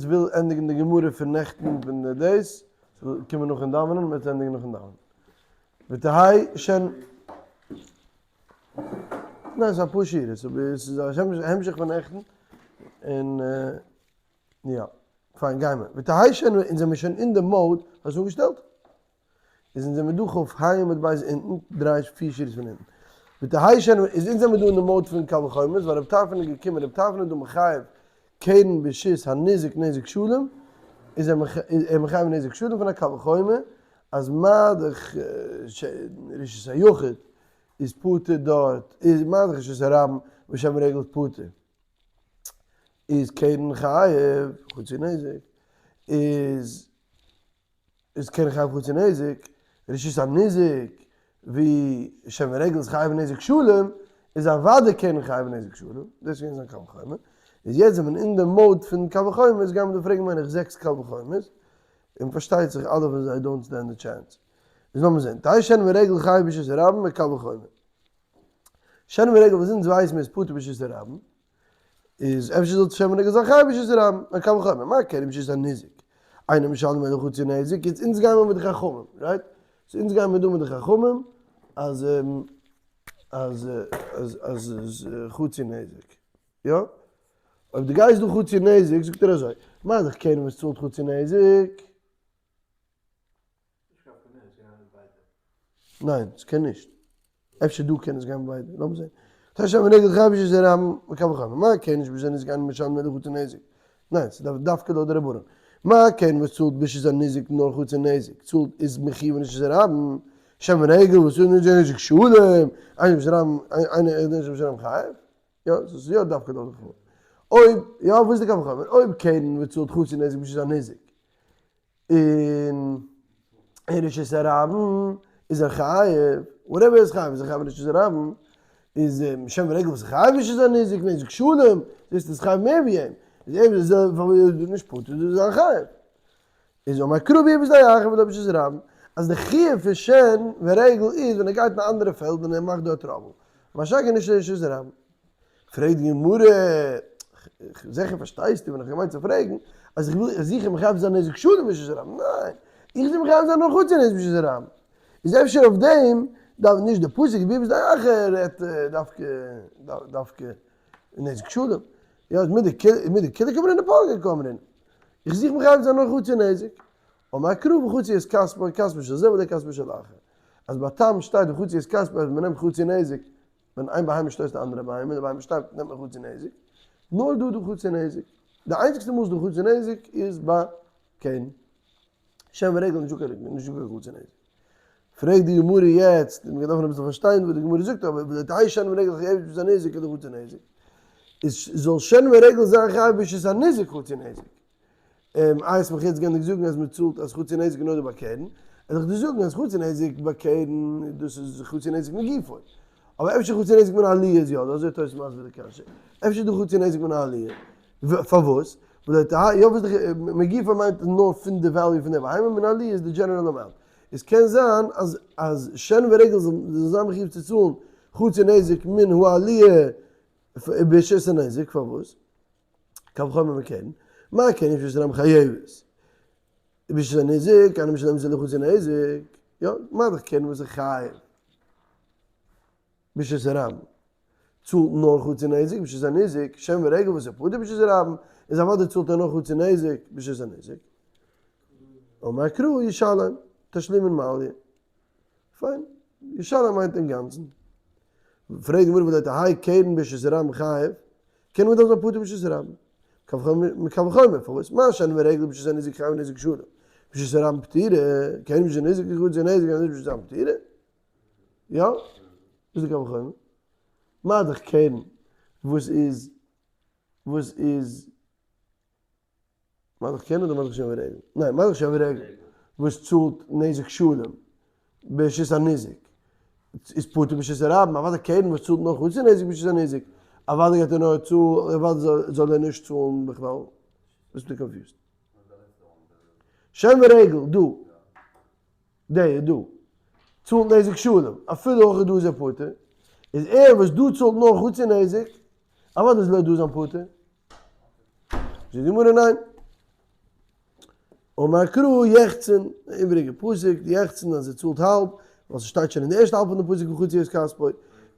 וויל ענדיגן די גמרא פון נעכטן פון די דאס, זאל קומען נאכן דאווענען, מען וועט ענדיגן נאכן דאווענען. ותהי שן, ניין ס'איז אפאר שורות, אבער ס'איז א המשך פון נעכטן, און יא, פיין גיימער. ותהי שן, אונז זעמיר שוין אין די mode, האסט אנגעשטעלט? איז אונז זעמיר דא כ ה עמוד ב' אונטן, דריי פיר שורות פון אונטן. ותהי שן איז אונז זעמיר דא אין די mode פון קל וחומר'ס ווייל רבי טרפון איז געקומען רבי טרפון איז דא מחייב קרן ברשות הניזק נזק שלם איז ער מחייב נזק שלם פון א קל וחומר אז מה דאך רשות היחיד איז פטור דארט איז מה דאך רשות הרבים ושן ורגל איז פטור איז קרן חייב חצי נזק איז איז קרן חייב חצי נזק, רשות הניזק, ווי שן ורגל איז חייב נזק שלם, איז אוודאי קרן חייב נזק שלם, דאס איז געווען זיין קל וחומר, איז יעצט זענען מיר אין די mode פון קל וחומר'ס, גייען מיר דא פרעגן מיין איך זעקס קל וחומר'ס, און פארשטייט זיך אלע פון זיי don't stand a chance. איז לאמיר זען, תהא שן ורגל חייב ברשות הרבים מקל וחומר. שן ורגל וואס אונז ווייסן מיר איז פטור ברשות הרבים, איז אפשר זאל שן ורגל זיין חייב ברשות הרבים, מקל וחומר, מה קרן ברשות הניזק? אינו משלם אלא חצי נזק, יעצט אונז גיימער מיט די חכמים, right? so אונז גיימער דא מיט די חכמים אז אז אז אז חצי נזק, יא? אויב דו גייסט דא חצי נזק, זאגט ער אזוי, מה דאך קרן וואס צאלט חצי נזק? ניין, ס'קען נישט. אפשר דא קען עס גיין ביידע, לאמיר זען. תשע ונגד חייב איש איז רב מקו וחומר. מה קען נישט בשביל נזק אינו משלם אלא חצי נזק. ניין, ס'דארף דווקא לויט די רבנן. מה קען וואס צאלט בשעת הנזק נאר חצי נזק, צאלט איז מחיוב נישט איז רב, שם ורגל וואס צאלט נישט נזק שלם, אינו בשעת רב, אינו בשעת רב חייב. יא, ס'איז יא דווקא לויט די חכמים. אויב, יא, וואס איז די קו וחומר? אויב קרן וואס צאלט חצי נזק בשעת הנזק, און אין רשות הרבים איז ער חייב, whatever איז חייב איז ער חייב אין רשות הרבים, איז שן ורגל וואס איז חייב ברשות הניזק, נזק שלם, זעסט איז חייב מער ווי אים, איז ער איז ער נישט פטור איז ער חייב. איז אמר קרא ביי בשדה אחר ולא ברשות הרבים, אז די חיוב פון שן ורגל איז ווען ער גייט אין א אנדערע פעלד און ער מאכט דארט trouble, משא כ נישט אין רשות הרבים. פרעגט די גמרא, זיכער פארשטייסטו ווען איך געמיינט צו פרעגן, אז איך וויל זיכער מחייב זיין נזק שלם ברשות הרבים, ניין, איך זיך מחייב זיין נאר חצי נזק ברשות הרבים, איז אפשר אויף דעם דארף נישט די פסוק ווי בשדה אחר רעדט דווקא דווקא נזק שלם, יא איז מדכולא קאמרינן פלגא קאמרינן, איך זיך מחייב זיין נאר חצי נזק, אמר קרא וחצי את כספו כספו של זה ולא כספו של אחר, אז ביי תם שטייט וחצי את כספו אז מען נעמט חצי נזק ווען איין בהמה שטויסט די אנדערע בהמה, די בהמה שטארבט נעמט מען חצי נזק, נאר דא דא חצי נזק, די איינציגסטע מאל ס'דא חצי נזק איז ביי קרן, שן ורגל נישטא קיין נישטא קיין חצי נזק. פרעגט די גמרא יעצט, מ'גייט דארפן אביסל פארשטיין וואס די גמרא זאגט, אבער ולא תהא שן ורגל חייבת ברשות הניזק אלא חצי נזק, איז זאל שן ורגל זיין חייב ברשות הניזק חצי נזק, איי עס מיך יעצט גענדיגט זאגן אז מען צאלט אז חצי נזק איז נאר דא ביי קרן, וועל איך דיר זאגן אז חצי נזק ביי קרן דאס איז חצי נזק מגופו, אבער אפשר חצי נזק מן העליה איז יא דא, אזוי האט תוס' מסביר די קשיא, אפשר איז דא חצי נזק מן העליה, פארוואס? יא וואס די מגופו מיינט נאר פון די value פון די בהמה, מן העליה איז די general amount, עס קען זיין אז אז שן ורגל זאל זיין מחיוב צו צאלן חצי נזק מן העליה ברשות הנזק, פארוואס? קל וחומר מקרן, מה קרן ברשות הרבים חייבת? ברשות הניזק, אינו משלמת אלא חצי נזק, יא, מה דאך קרן וואס איז חייב? ברשות הרבים, צאלט נאר חצי נזק, ברשות הניזק, שן ורגל וואס איז פטור ברשות הרבים, איז אוודאי צאלט ער נאר חצי נזק ברשות הניזק. אמר קרא ישלם, תשלומין מעליא. פיין, ישלם מיינט אינגאנצן. פרעגט די גמרא ולא תהא קרן ברשות הרבים חייב, קען מען דאך זיין פטור ברשות הרבים. מקל וחומר, פארוואס מה שן ורגל ברשות הניזק חייב נזק שלם, ברשות הרבים פטורה, קרן ברשות הניזק חצי נזק און ברשות הרבים פטורה? יא? וואס איז די קל וחומר? מה דאך קרן וואס איז וואס איז מה דאך קרן אדער מה דאך שן ורגל? ניין, מה דאך שן ורגל וואס צאלט נזק שלם ברשות הניזק איז פטור ברשות הרבים, אוודאי קרן וואס צאלט נאר חצי נזק ברשות הניזק, אוודאי גייט ער נאר צאלן, אוודאי זאל ער נישט צאלן בכלל. ביסטו confused? שן ורגל דא, דער דא צאלט נזק שלם, אפילו אויך דא איז ער פטור, איז ער וואס דא צאלט נאר חצי נזק, אוודאי זאל ער דא זיין פטור. זאגט די גמרא ניין. אמר קרא יחצן, די איבעריגע פסוק, די יחצן אז ער צאלט האלב, ווייל ס'שטייט שוין אין די ערשטע האלב פון די פסוק וחצי את כספו,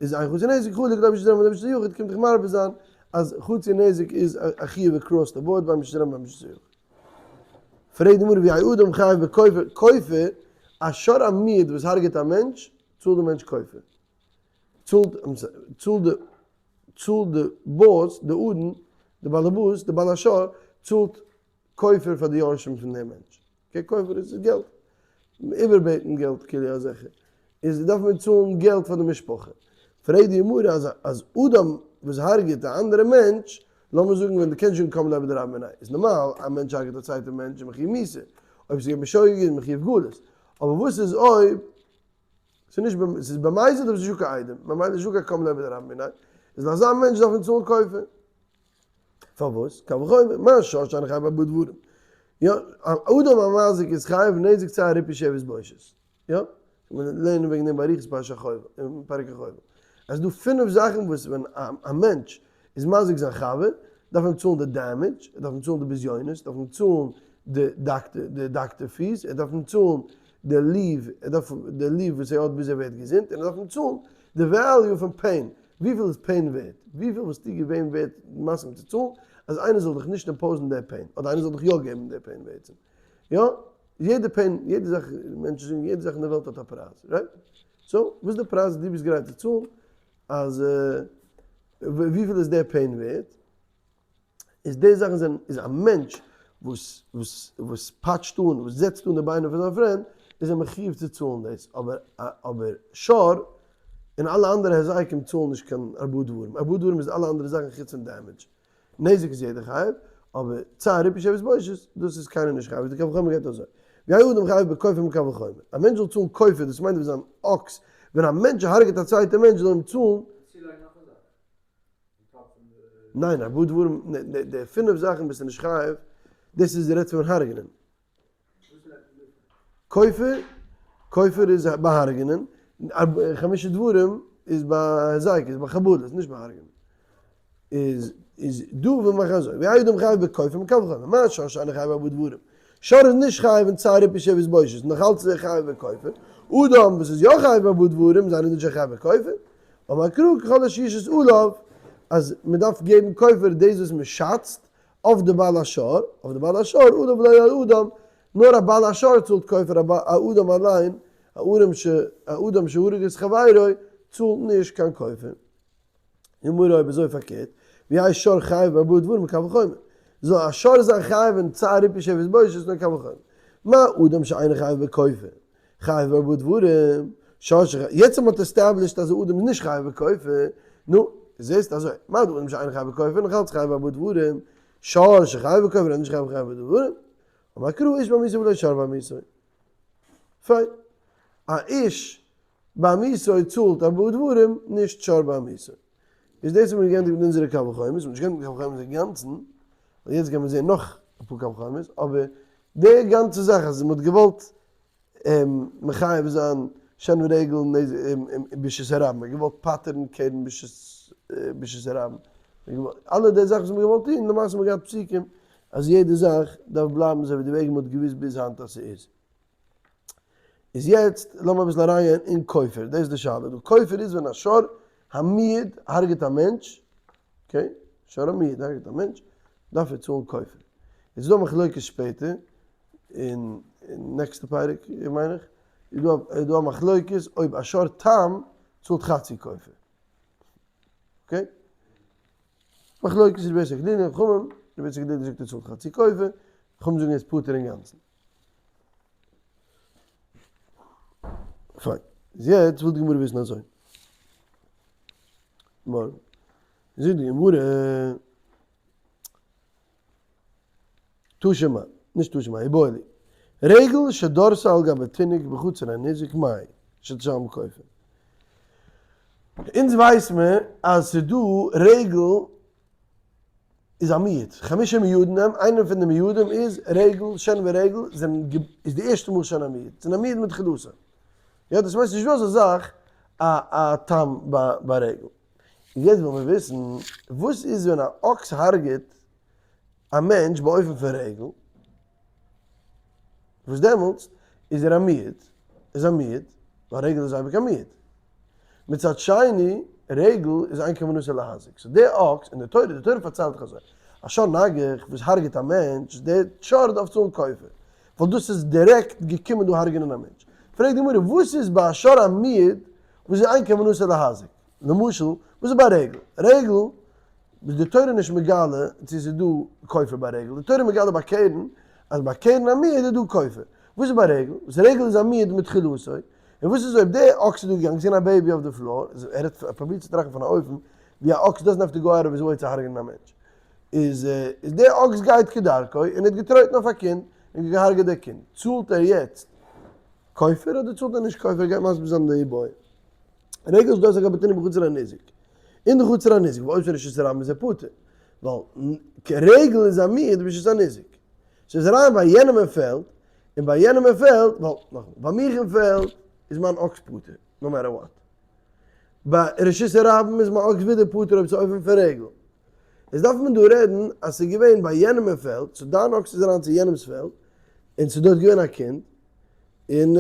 איז אין חצי נזק חלוק לא בשעת רבים ולא בשעת יחיד, קומט דאך מרבה זיין אז חצי נזק איז א חיוב across the board בין ברשות הרבים בין ברשות היחיד. פרעגט די גמרא והאי אדם חייב בכופר, כופר, א שור המועד וואס הרג'עט א מענטש, צאלט די מענטש כופר. צאלט צאלט די צאלט די boss, די אדון, די באלעבאס, די בעל השור, צאלט כופר פאר די יורשים פון דעם מענטש. okay, כופר איז געלט. איבערבעטן געלט כאילו אזעלכע. איז דארף מען צאלן געלט פאר די משפחה. פרעגט די גמרא אז אז אדם וואס הרג'עט א אנדערע מענטש, לאמיר זאגן ווען דו קענסט שוין קם ליה בדרבה מיניה, איז נארמאל א מענטש הרג'עט א צווייטע מענטש איז מחויב מיתה, אויב ס'איז געווען בשוגג איז מחויב גלות. אבער וואס איז אויב ס'איז נישט ס'איז במזיד אבער ס'איז נישטא קיין עדים, ממילא איז נישטא קיין קם ליה בדרבה מיניה, איז אזא מענטש דארף מען צאלן כופר. פארוואס? קל וחומר, מה שור שאינו חייב בארבעה דברים. יא, אדם המזיק איז חייב נזק צער ריפוי שבת בושת. יא, מיר לערנען וועגן דעם באריכות פרשת החובל, אין פרק החובל. עס איז דא פינף זאכן וואס ווען א מענטש איז מזיק זיין חבר, דארף אים צאלן די damage, ער דארף אים צאלן די בזיונות, דארף אים צאלן די דאקטער, די doctor fees, ער דארף אים צאלן די leave, ער דארף די leave וואס ער האט ביז ער ווערט געזונט, און ער דארף אים צאלן די value פון pain, וויפיל איז pain ווערט? וויפיל וואלסטו געווען ווערט מסכים צו צאלן אז איינער זאל דיך נישט impose ן די pain, אדער איינער זאל דיך יא געבן די pain בעצם? יא, יעדע pain, יעדע זאך, מענטשן זאגן יעדע זאך אין די וועלט האט א פרייז, right? so, וואס איז די פרייז וואס דו ביסט גרייט צו צאלן אז וויפיל איז די pain ווערט? איז די זאכן זענען, איז א מענטש וואס וואס וואס פאטשט אן, וואס זעצט אן די ביינער פון זיין friend, איז ער מחיוב צו צאלן דאס, אבער אבער שור און אלע אנדערע היזקים צאלן נישט קיין ארבעה דברים, ארבעה דברים איז אלע אנדערע זאכן חוץ פון damage, נזק איז יעדער חייב, אבער צער ריפוי שבת בושת, דאס איז קיינער נישט חייב, איז די קל וחומר גייט אזוי, והאי אדם חייב בכופר מקל וחומר, א מענטש זאל צאלן כופר, דאס מיינט ווי זיין אקס, ווען א מענטש הרג'עט א צווייטע מענטש זאל אים צאלן. ניין, ארבעה דברים, די פינף זאכן ביסטו נישט חייב, דאס איז די רעדט פון הרג'נען. כופר, כופר איז ביי הרג'נען, חמשה דברים איז ביי היזק, איז ביי חבלות, נישט ביי הרג'נען. איז איז דא וויל מאכן אזוי, והאי אדם חייב בכופר מקל וחומר, מה שור שאינו חייב בארבעה דברים. שור איז נישט חייב אין צער ריפוי שבת בושת, נאך אלץ איז ער חייב בכופר. אדם וואס איז יא חייב בארבעה דברים, זיינען נישט חייב בכופר. אמר קרא ככל אשר יושת עליו, אז מען דארף געבן כופר דאס וואס מען שאצט אויף די בעל השור, אויף די בעל השור, עליו ולא על אדם, נאר א בעל השור צאלט כופר, א אדם אליין, א אדם ש א אדם שהרג את חברו, צאלט נישט קיין כופר. גמרא אויב אזוי פארקערט, והאי שור חייב בארבעה דברים מקל וחומר, זאל א שור זיין חייב אין צער ריפוי שבת בושת נאר קל וחומר, מה אדם שאינו חייב בכופר, חייב בארבעה דברים, שור שחייב, יעצט אז מ'האט established אז אדם איז נישט חייב בכופר, נו, זעסט אזוי, מה אדם שאינו חייב בכופר, נאך אלץ חייב בארבעה דברים, שור שחייב בכופר איז נישט חייב בארבעה דברים, אמר קרא איש בעמיתו ולא שור בעמיתו. פיין. א איש בעמיתו צאלט ארבעה דברים, נישט שור בעמיתו. איז דאס האבן מיר געענדיגט מיט אונזערע קל וחומר'ס, מ'האט נישט געענדיגט מיט קל וחומר'ס אינגאנצן, ווייל יעצט גייען מיר זעהן נאך אפאר קל וחומר'ס, אבער די גאנצע זאך אז מ'האט געוואלט מחייב זיין שן ורגל ברשות הרבים, מ'האט געוואלט פטר'ן קרן ברשות הרבים, אלע די זאכן וואס מ'האט געוואלט טון, למעשה האט מען געהאט פסוקים אז יעדע זאך דארף בלייבן אזוי ווי די וועג מ'האט געוואוסט ביז היינט אז ס'איז. איז יעצט לאמיר אביסל אריינגיין אין כופר, דאס איז די שאלה דא, כופר איז ווען א שור המועד הרג'ט א מענטש, okay, שור המועד הרג'ט א מענטש, דארף ער צאלן כופר. איז דא מחלוקת שפעטער, אין נעקסטע פרק מיין איך, איז דא איז דא א מחלוקת אויב א שור תם צאלט חצי כופר. okay? מחלוקת רבי יוסי הגלילי און חכמים, רבי יוסי הגלילי זאגט ער צאלט חצי כופר, חכמים זאגן ער איז פטור אינגאנצן. פיין. איז יעצט וויל די גמרא וויסן אזוי. מארגן. זאגט די גמרא, תא שמע, נישט תא שמע, איבעיא להו. רגל שדרסה על גבי תינוק בחצר הניזק מהו שתשלם כופר. אונז ווייס מיר אז ס'איז דא רגל איז א מועד, חמשה מועדים הם, איינער פון די מועדים איז רגל, שן ורגל זענען איז די ערשטע מאל שן א מועד, זענען א מועד מתחילתו. יא דאס מיינט ס'נישט דא אזא זאך א א תם ביי רגל. און יעצט וויל מען וויסן וואס איז ווען א אקס הרג'עט א מענטש באופן פון רגל? וואס דעמאלטס איז ער א מועד, איז א מועד, ווייל רגל איז אייביג א מועד. מצד שני, רגל איז אין כוונתו להזיק. so דער אקס, אין די תורה, די תורה פארציילט דאך אזוי, א שור נגח וואס הרג'עט א מענטש, דער שור דארף צאלן כופר, ווייל דאס איז דירעקט געקומען דא הרג'נען א מענטש. פרעגט די גמרא, וואס איז ביי א שור א מועד וואס איז אין כוונתו להזיק? למשל, וואס איז ביי רגל? רגל איז די תורה נישט מגלה צו עס איז דא כופר ביי רגל, די תורה איז מגלה ביי קרן אז ביי קרן המועד איז דא כופר. וואס איז ביי רגל? וואס רגל איז א מועד מתחילתו, און וואס איז אויב די אקס איז דא געגאנגען געזען א baby אויף די floor, ער האט פרובירט צו טראכטן פון א אופן ווי א אקס doesn't have to go out of his way צו הרג'נען א מענטש, איז איז די אקס גייט כדרכו און ער האט געטרויטן אויף א קינד און געהארגעט די קינד, צאלט ער יעצט כופר אדער צאלט ער נישט כופר? גייט מסביר זיין די איבעיא. רגל איז דא אזא גבתינו בחצר הניזק. אין די חצר הניזק, ווייל אויב ס'איז רשות הרבים איז ער פטור. ווייל רגל איז א מועד ברשות הניזק. ס'איז אריין ביי יענעם אין פעלד, און ביי יענעם אין פעלד, ווייל נאכאמאל, ביי מיך אין פעלד איז מיין אקס פטור, no matter what. ביי רשות הרבים איז מיין אקס ווידער פטור אויב ס'איז אופן פון רגל. איז דארף מען דא רעדן אז ס'איז געווען ביי יענעם אין פעלד, so דיין אקס איז אריין צו יענעמ'ס פעלד, און ס'איז דארט געווען א קינד, און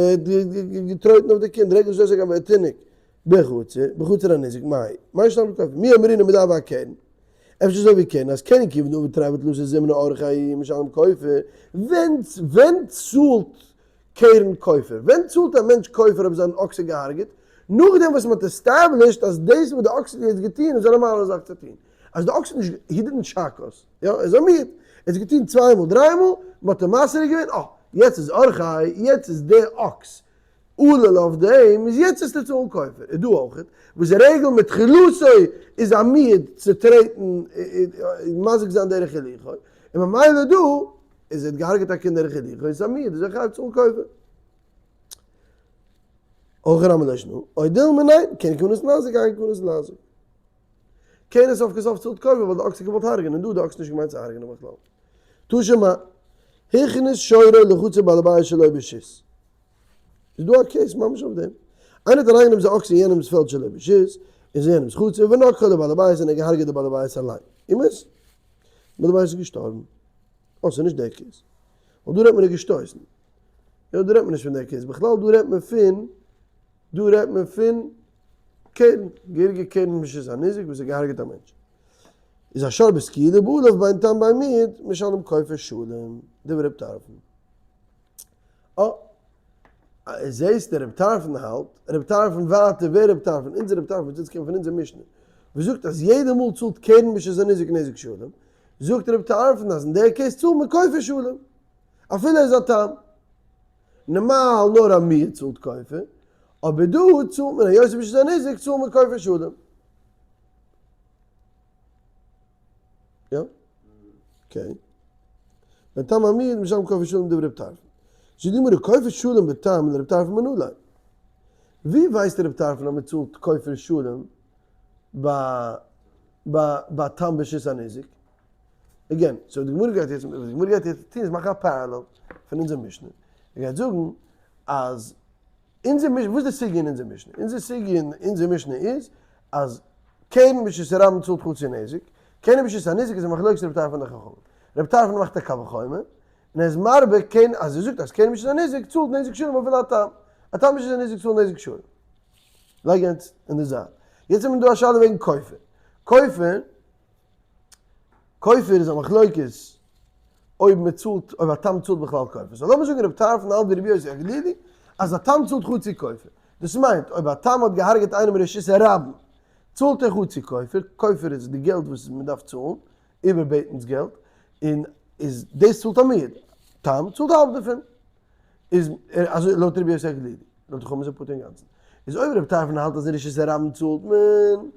געטרויטן אויף די קינד, רגל שלא עסק אבער תינוק בחצר, בחצר הניזק, מאי, מאי שנא בכופר, מי אמרינן מדאי הקרן, אפשר אזוי ווי קרן, אז קרן כיוון דעובר תרי ותלתא זימני אורחיה משלם כופר, ווען ווען צאלט קרן כופר? ווען צאלט א מענטש כופר אויב זיין אקס איז געהארגעט? נאכדעם וואס מען האט established אז דאס וואס די אקס האט יעצט געטון איז א נארמאלע זאך צו טון, אז די אקס האט נישט, he didn't shock us. יא, ער איז א מועד, ער האט עס געטון צוויי מאל, דריי מאל, מען האט אים מסר'ה געווען, אה, יעצט איז אורחיה, יעצט איז דער אקס עלול אויף דעם, איז יעצט איז תצאן כופר, איז דא אויכעט, וואס רגל מתחילתו איז א מועד צו טרעטן און מזיק זיין דרך הילוכו, און ממילא דא איז ער האט געהארגעט א קינד דרך הילוכו, איז עס א מועד, איז ער חייב צאלן כופר. אויך רמי לש נ, אוי דילמא ניין, קען כוונת נזק אין כוונת נזק. קען עס אויף כסוף צאלט כופר ווייל די אקס האט געוואלט הרג'נען און דא האט די אקס נישט געמיינט צו הרג'נען בכלל. תא שמע, הכניס שורו לחצר בעל הבית שלא ברשות. איז דא א case ממש אויף דעם. איינער האט אריינגענומען זיין אקס אין יענעמס פעלד שלא ברשות, אין יענעמס חצר, ונגחו לבעל הבית און ער האט געהארגעט די בעל הבית אליין. אמת? בעל הבית איז געשטארבן. אה, ס'איז נישט דער case. ווייל דא רעדט מען ער האט געשטויסן. יא, דא רעדט מען נישט פון דער case. בכלל דא רעדט מען פון, דא רעדט מען פון קרן, געהעריגע קרן ברשות הניזק וואס האט געהארגעט א מענטש. איז א שור בסקילה בעליו בין תם בין מועד משלם כופר שלם, דברי רב טרפון. אה, זעהסט דער רב טרפון האלט, רב טרפון ווייטער, ווער רב טרפון? אונזער רב טרפון וואס אונז קען פון אונזער משנה, וואס זאגט אז יעדע מאל צאלט קרן ברשות הניזק נזק שלם, זאגט רב טרפון אז אין דער case צאלט מען כופר שלם, אפילו ער איז א תם. נארמאל נאר א מועד צאלט כופר, אבער דא צאלט מען היות עס איז א נזק צאלט מען כופר שלם. יא? okay. ותם המועד משלם כופר שלם דברי רב טרפון. זאגט די גמרא כופר שלם בתם לרב טרפון מנא ליה. ווי ווייסט רב טרפון אז מען צאלט כופר שלם ביי ביי תם ברשות הניזק? again, so די גמרא גייט יעצט, וואס די גמרא גייט יעצט טון איז מאכן א parallel פון אונזער משנה, ער גייט זאגן אז אונזער משנה, וואס איז די סוגיא אין אונזער משנה? אונזער סוגיא אין אונזער משנה איז אז קרן ברשות הרבים צאלט חצי נזק, קרן ברשות הניזק איז א מחלוקת רבי טרפון און די חכמים. רבי טרפון מאכט א קל וחומר, און ער איז מרבה קרן, אז ער זאגט אז קרן ברשות הניזק צאלט נזק שלם אפילו א תם, א תם ברשות הניזק צאלט נזק שלם. לייג יענץ אין די זייט. יעצט האבן מיר דא א שאלה וועגן כופר. כופר. כופר איז א מחלוקת אויב מען צאלט, אויב א תם צאלט בכלל כופר. so לאמיר זאגן רבי טרפון האלט ווי רבי יוסי הגלילי אז א תם צאלט חצי כופר. דאס מיינט אויב א תם האט געהארגעט איינעם רשות הרבים צאלט ער חצי כופר, כופר איז די געלט וואס מען דארף צאלן, איבערבעטנס געלט, און איז דאס צאלט א מועד. תם צאלט האלב דערפון. איז אזוי לויט רבי יוסי הגלילי. לויט חכמים איז ער פטור אינגאנצן. איז אויב רבי טרפון האלט אז אין רשות הרבים צאלט מען.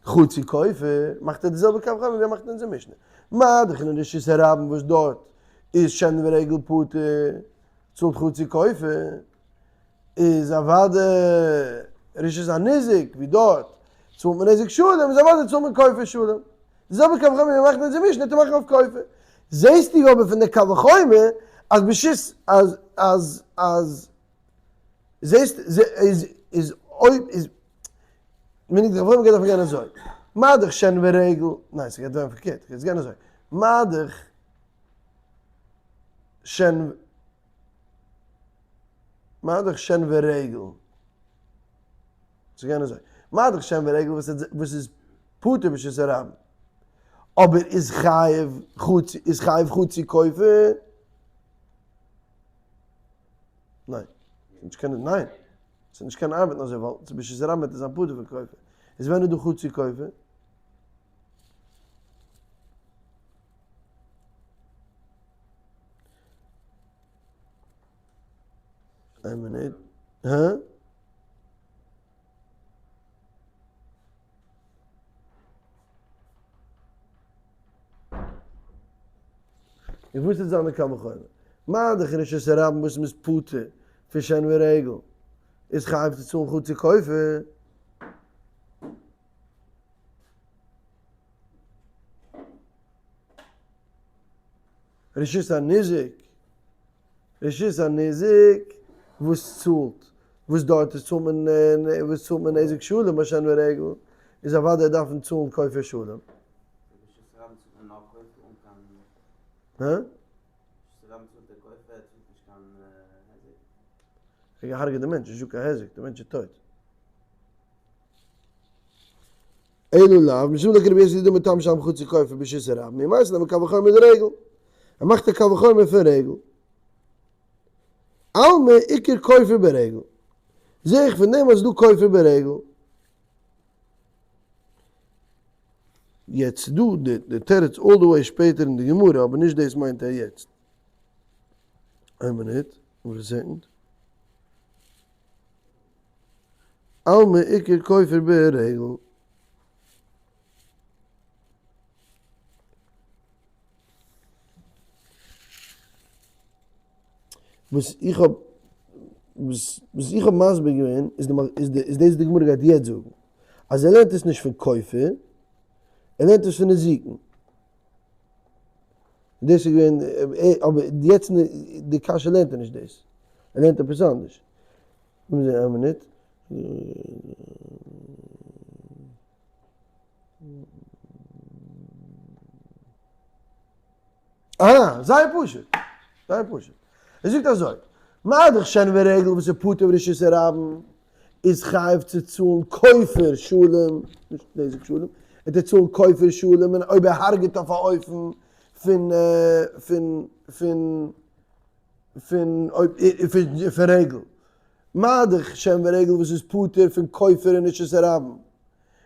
חצי כופר, מאכט ער די זעלבע קל וחומר ווי ער מאכט אין אונזער משנה. מה דאך אין רשות הרבים וואס דארט איז שן ורגל פטור, צאלט חצי כופר, איז אוודאי רשות הניזק ווי דארט צאלט מען נזק שלם, איז אוודאי צאלט מען כופר שלם. די זעלבע קל וחומר ווי ער מאכט אין אונזער משנה טוט ער מאכן אויף כופר. זעסטו אבער פון די קל וחומר אז ברשות אז אז אז זעסט איז איז אויב איז מיניג די חכמים גייט דאך גיין אזוי מה דאך שן ורגל ניין ס'גייט זיין פארקערט גייט גיין אזוי מה דאך שן. מה דאך שן ורגל? ס'איז געווען אזוי, מה דאך שן ורגל וואס וואס איז פטור ברשות הרבים, אבער איז חייב חצי איז חייב חצי כופר? ניין, נישט קיין ניין, ס'איז נישט קיין ארבעטן אזוי ווייל ברשות הרבים וועט ער זיין פטור פון כופר, איז ווען איז דא חצי כופר? איין מינוט, הא? און וואס איז זיין די קל וחומר? מה דאך רשות הרבים וואס מ'איז פטור פון שן ורגל איז חייב צו צאלן חצי כופר. רשות הניזק, רשות הניזק וואס צאלט, וואס דארט איז צאלט מען וואס צאלט מען נזק שלם ביי שן ורגל, איז אוודאי דארף מען צאלן כופר שלם. הא? ער האט געהארגעט די מענטש, נישטא קיין היזק, די מענטש איז טויט. אלא לאו, משום דכרבי יוסי דאמר תם שם חצי כופר ברשות הרבים, ממילא איז מקל וחומר דרגל. ער מאכט א קל וחומר פון רגל. אלמא עיקר כופר ברגל. זעה איך פון דעם אז ס'דא כופר ברגל. יעצט דא די תירוץ all the way שפעטער אין די גמרא, אבער נישט דאס מיינט ער יעצט. איין מינוט, one second. אלמא עיקר כופר ברגל. וואס איך האב וואס איך האב מסביר געווען איז די איז די איז דאס די גמרא גייט יעצט זאגן אז ער לערנט עס נישט פון כופר ער לערנט עס פון נזיקין. דאס איז געווען אבער יעצט די קשיא לערנט ער נישט דאס ער לערנט עפעס אנדערש. לאמיר זען איין מינוט. אה, זייער פשוט. זייער פשוט. ער זאגט אזוי, מה דאך שן ורגל וואס איז פטור ברשות הרבים, איז חייב צו צאלן כופר שלם, נישט נזק שלם, ער טוט צאלן כופר שלם, און אויב ער הרג'עט אויף א אופן פון פון פון פון פון רגל. מה דאך שן ורגל וואס איז פטור פון כופר אין רשות הרבים,